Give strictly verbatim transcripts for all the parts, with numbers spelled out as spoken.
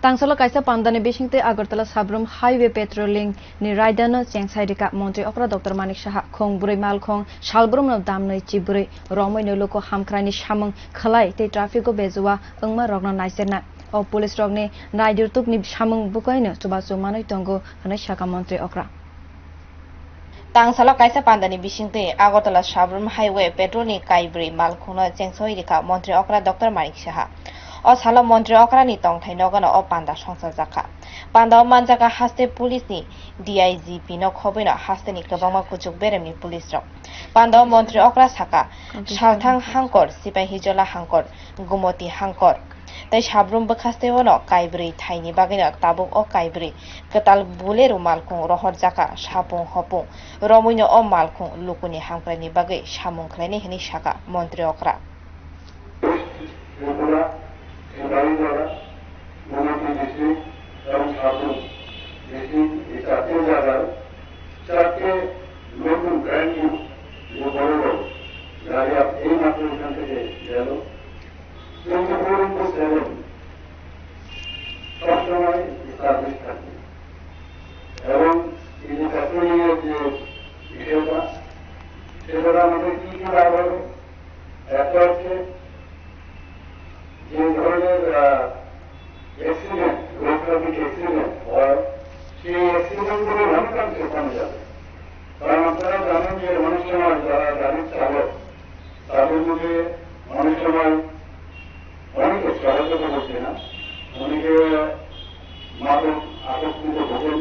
Tangsalo kaisa pandani bisingtwi Agartala Sabrum Highway patrolling ni raida no chengsai rikha Montri okra Doctor Manik Saha. Khong bwrwi malkhong salbrum no damnwi chibrwi romwi no luku hamkrai ni samung khlai tei traffic o bejua wngma rok no naiserna. O police rok ni naidirtuk ni samung bukai no chubachu manwi tongo hwnwi sakha Montri okra. Tangsalo kaisa pandani bisingtwi Agartala Sabrum Highway patrol ni kaibrwi malkhungno chengsoi rikha Montri okra Doctor Manik Saha. O salo Montri okra ni tongthai nogo no o panda songchajakha. Panda o manjakha haste police ni D I G P no khobwi no haste ni kwbangma kuchuk berem ni police rok. Panda o Montri okra sakha, Salthang Hangkor, Sipahijola Hangkor, Gumoti Hangkor, tei Sabrum bwkhasteo no kaibrwi thaini bagwino tabuk o kaibrwi kwtal Bolero malkhung rohorjakha sapung hopung romwino o malkhung lukuni hamkraini bagwi samung khlainai hwnwi sakha Montri okra. Tripura, Sipahijola, Gumoti district এবং সাবরুম ডিস্ট্রিক্ট, এই চারটে জায়গায় চারটে নতুন brand new যে বড় বড় গাড়ি আপ-, এই মাত্র এখান থেকে গেল। টোয়েন্টি ফোর ইন্টু সেভেন সবসময় সার্ভিস থাকে। এবং এই যে পেট্রোলিং এর যে বিষয়টা, সেটা আমাদের কি কি লাভ হবে? একটা হচ্ছে যে ধরনের, আহ, অ্যাক্সিডেন্ট, রোড ট্রাফিক অ্যাক্সিডেন্ট হয়, সেই অ্যাক্সিডেন্ট গুলো অনেকাংশে কমে যাবে। কারণ আপনারা জানেন যে অনেক সময় যারা গাড়ির চালক, তাদের মধ্যে অনেক সময় অনেকে, সবাইকে তো বলছি না, অনেকে মাদক আসক্তিতে ভোগেন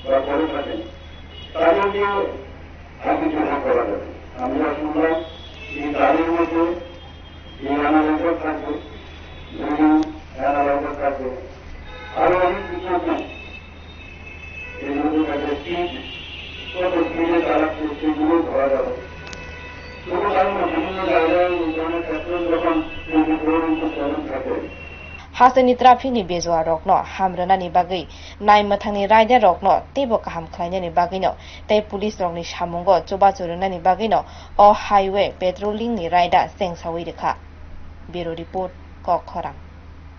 বা করে থাকেন, তাদেরকে আইডেন্টিফাই করা যাবে। আমরা শুনলাম এই গাড়ির মধ্যে এই অ্যানালাইজার থাকবে, ব্রেকিং অ্যানালাইজার থাকবে, আরো অনেক কিছু আছে। এইগুলো থাকবে, স্পিড, কত স্পিডে চালাচ্ছে সেগুলো ধরা যাবে। শুধু তাই না, বিভিন্ন জায়গায় এই ধরনের পেট্রোল যখন টোয়েন্টি ফোর ইন্টু সেভেন থাকে, Hasteni traffic ni bejua rokno ham rwnani bagwi naimwthangni raida rokno teibo kaham khlainani bagwino tei police rokni samungo chubachu rwnani bagwino o highway patrolling ni raida chengsawi rwkha. Bureau Report, Kok Khorang.